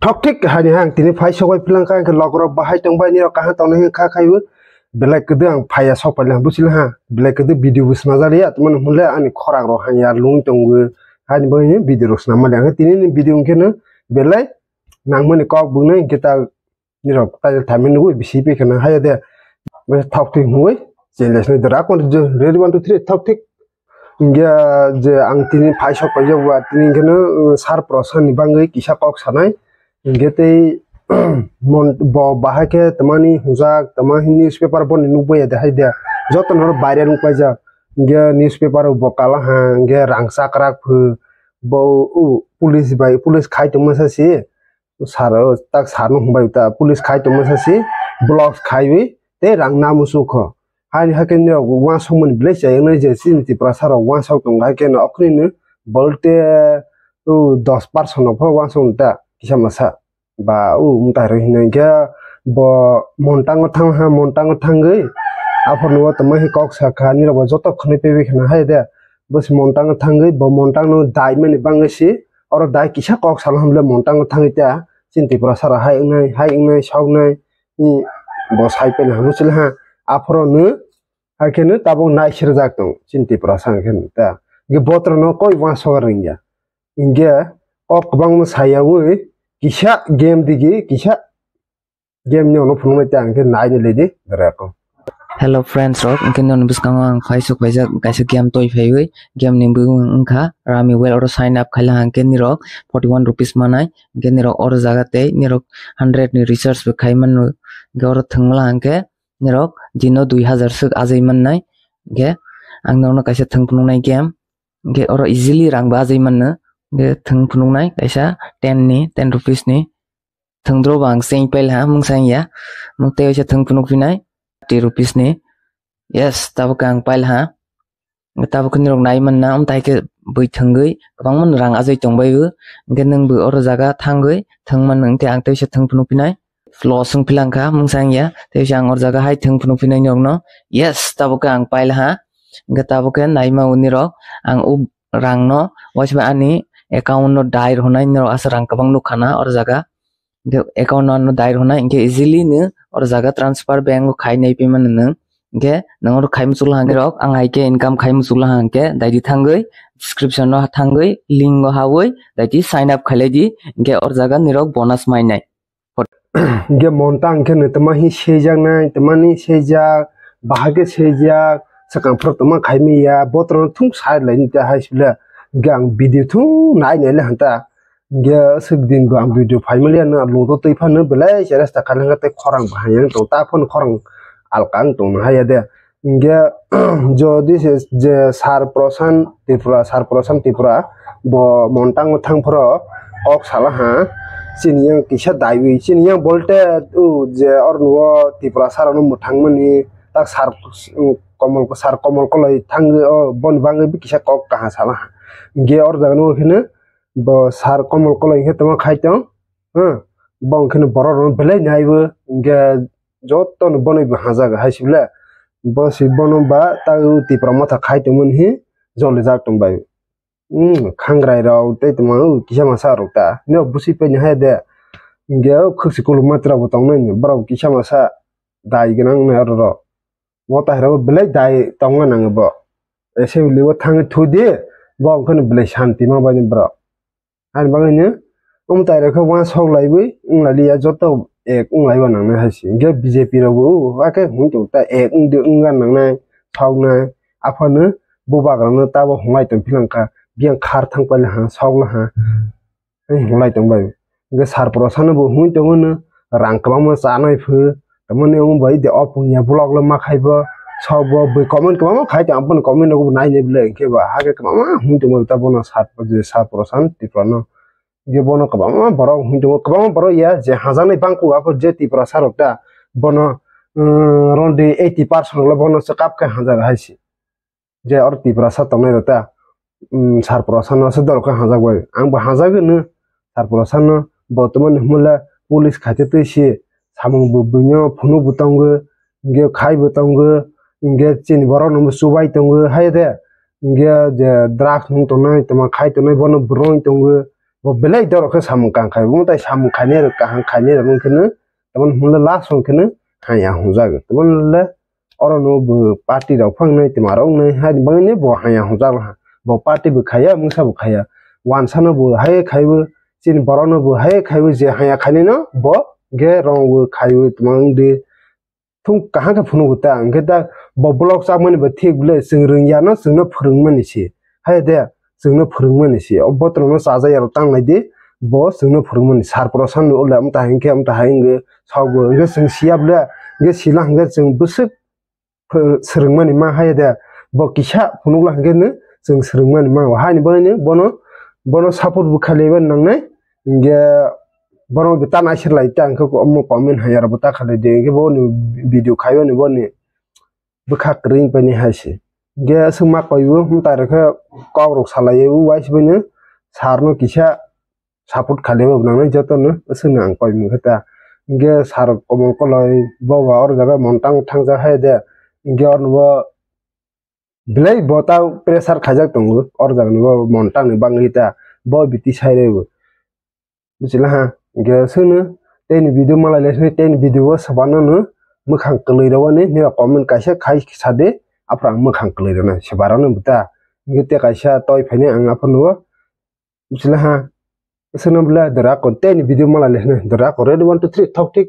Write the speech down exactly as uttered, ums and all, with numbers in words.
Thok thik hani ang tini phai sokbai philang kha, hwnkhe log rok bahai tong bai nirok kaham tong nai kha khai o. Belai kwdwi ang phaiya sok paila buchila ha. Belai kwdwi video bo swnajak ya, tamo hwnle ani khorak rok hanya lung tongo. Hani bagwi video rok swnam mani ang tini ni video hwnkhe no belai nangmani kok bwnai hwnkhe ta nirok kaijak thaimani nugwi bisi pai kheno haya de. Thok thik hwnwi challenge ni dora kon ready one two three thok thik. Hingke je ang tini phai sok paijak ba tini hingke no, uh, sar prosan ni bagwi kisa kok sanai. Hingke tei mon-, bo bahai khe tamani hwnjak, tama newspaper boni nukbai ya de hai de. Joto no viral wng paijak. Hingke newspaper bo kala ha, hingke rang chakrak phu. Bo, uh, police bai, police khai tongma sa si. Sar, tak sar no hwnbai ta police khai tongma sa si. Block khaiwi tei rang namu sukho. Haini hakhe nirok uansukmani belai chayaknai je chini Tiprasa rok uansuk tongo, hakhe no okhorni ni bolte, o, dos percent no pho uansuk ta kisa masa. Ba, o, mwtai rok hinwi khe bo Montango thang ha, Montango thangwi aphuru no tongma hi kok sakha, nirok bo joto khwnwi paibai khna hai de. Bo se Montango thangwi bo Montang no dai mani bangwi si, oro dai kisa kok salo hwnle Montango thangwi ta chini Tiprasa rok hai wngnai, hai wngnai, soknai. Bo sai pai ha, buchila ha. Aphuru no, hakhe no tabuk nai sirjak tong, chini Tiprasa hwnkhe no ta. Hwnkhe botrok no koi uansuk rwngya. Hwnkhe kok kwbangma sayawi kisa game digi, kisa game ni ono phunuknai ta hwnkhe nai ni lidi, dara ko. Hello friends rok, hwnkhe nini bwskango ang Facebook paijak kaisa game toi phaiwi, game ni bumung wngkha Rummy World, oro sign up khaila hwnkhe nirok forty one rupees manai, hwnkhe nirok oro jaga tei nirok hundred ni recharge bo khai mano, hwnkhe oro thwngmala hwnkhe nirok dino dui hazar swk ajai mannai. Hwnkhe ang norokno kaisa thwng phunuknai game. Hwnkhe oro easily rang bo ajai manno. Hwnkhe thwng phunuknai kaisa ten ni, ten rupees ni. Thwngdro bo ang cheng pail ha, mungsa wngya. Mung tei waisa thwng phunuk phinai, thirty rupees ni. Yes, tabuk ang pail ha. Tabuk khe nirok nai manna, amtai khe bui thwngwi kwbangma rang ajai tongbai o. Hwnkhe nwng bo oro jaga thangwi thwng man, hwnkhe ang tei waisa thwng phunuk phinai. Loss wng philang kha, mungsa wngya. Tei waisa ang oro jaga hai thwng phunuk phinai nirokno. Yes, tabuk khe ang pail ha. Hwnkhe tabuk khe nai ma o nirok. Ang o rang no waisa bai ani account no dai rwnai, nirok asa rang kwbang nukha na oro jaga. Hwnkhe account no ano dai rwnai, hwnkhe easily no oro jaga transfer bank o khai nai payment nwng. Hwnkhe nwng oro khai muchuk lahang rok, ang hai khe income khai muchuk lahang khe daidi thangwi description no thangwi link o hawi daidi sign up khailai di, hwnkhe oro jaga nirok bonus mainai. Hwnkhe Montang khe no tama hi seijaknai, tamani seijak, bahai khe seijak, swkang phoro tama khai manya, botrok no thung sai lai ta hai sibla. Hwnkhe ang video thung nai nai le hanta. Hwnkhe aswk din bo ang video phai maliya no, ludo twi phano belai se rasta khalang tei khorang bo hayang tong, ta phano khorang alka wng tong haya de. Hwnkhe jodi se je Sir Prasant Tripura, Sir Prasant Tripura bo Montang o thang phoro kok sala ha, chini yang kisa daiwi, chini yang bolte o je oro nugo Tripura sir no mwthang mani, tak Sir Komol, Sir Komol Koloi thangwi o boni bagwi kisa kok kaha sala ha. Hwnkhe oro jaga no kheno bo Sir Komol Koloi khe tongma khai tong, hmm, bo hwnkhe no borok rok belai naibo, hwnkhe joto no bono bo hajak hai sibla, bo si bono ba ta Tipra Motha khai tongmani hi jolijak tongbai, hmm, khangrai rok tei tongma kisa masa rok ta nw busi pai hai de, hwnkhe khwksi kuluk matra bo tongnai borok kisa masa dai gwnang nai oro rok. Mo tai rok belai dai tongna nango bo. Assembly o thangwi thudi, bo wngkhano belai santi ma bai borok. Ani bagwi no, um tai rok khe uansuk laiwi wng lai liya, joto ek wng laiba nangnai hai se. Hwnkhe B J P rok bo, uh, hakhe hwn tong ta ek wng di wng gan nangnai, thok nai. Aphano bubagra no tabo hwn lai tong philang kha, biyang khar thang pai laha, sok laha. Hwnlai tong bai. Hwnkhe Sir Prasant no bo hwnwi tongo no, rang kwbangma chanai pho. Tamoni omo bai de o punya vlog le ma khai bo. Sok bo bui comment kwbangma khai tong, aboni comment rok bo nai nai bwle hwnkhe ba. Hakhe kwbangma hwnwi tongo ta bono Sir, je Sir Prasant Tripura no. Hwnkhe bono kwbangma borok hwnwi tongo, kwbangma borok ya je hajaknai bangkuk aphuru je Tiprasa rok ta. Bono, um, ronde eighty percent rok le bono se kap khe hajak hai se. Je oro Tiprasa tongnai rok ta, um, Sir Prasant no se dol khe hajak bai. Ang bo hajak no Sir Prasant no, bo tongmani hwnle police khaite twi se samung bo buino phunuk bo tongo, hwnkhe khai bo tongo, hwnkhe chini borok no bo chubai tongo hai de, hwnkhe je drugs nung tongnai tongma khai tongnai bono bwrwi tongo, Bo belai dorok khe samung kaham khai, bo tai samung khainai rok kaham khainai rok wngkheno, tamo hwnle last wngkheno haya hwnjak. Tamo le oro no bo party rok phangnai, twma rok wngnai, hai bangni bo haya hwnjak laha. Bo party bo khaiya, mungsa bo khaiya. Wansa no bo hai khaibo, chini borok no bo hai khaibo, je haya khainai no bo ge rong bo khaibo, twma wngdi. Thung kaham khe phunukgo ta, hwnkhe ta bo vlog chakmani bo thik bwle, chwng rwngya no chwngno phwrwngmani se. Hai de, chwngno phwrwngmani se. O botrokno chajak yarok tang lai di, bo chwngno phwrwngmani. Sar Prasad no ule amta hai hwnkhe, amta hai hwnkhe, sokbo hwnkhe chwng siya bwle, hwnkhe sila hwnkhe chwng bwswk ph-, swrwngmani ma hai de. Bo kisa phunukla hwnkhe no chwng swrwngmani ma. Haini bagwino bono, bono support bo khailaiba nangnai. Hwnkhe borok bo ta naisir lai ta, hwnkhe omo comment hai aro bo ta khalai di, hwnkhe bo ni video khaibani bo ni bwkha kwrwi paini hai se. Hwnkhe aswk ma koi o, mwtai rok khe kok rok salai o, uaisibani sir no kisa support khailaiba bo nangnai jotono, aswk no ang koi mangkha ta. Hwnkhe sir Komol Koloi bo ba oro jaga montang thangjak hai de, hwnkhe oro bo belai bo ta pressure khaijak tongo, oro jaga ni bo montang ni bagwi ta, bo biti sai rw bo. Buchila ha, hwnkhe swngno tei ni video malai le sini, tei ni video o swbano no mwkhang kwlwi rwani nini comment kaisa khai sa di, aphuru ang mwkhang kwlwi rwnai swbarano bo ta. Hwnkhe tei kaisa toi phaini ang aphuru no buchila ha, swngno bwle dora ko tei ni video malai le sini, dora ko ready one two three thok thik.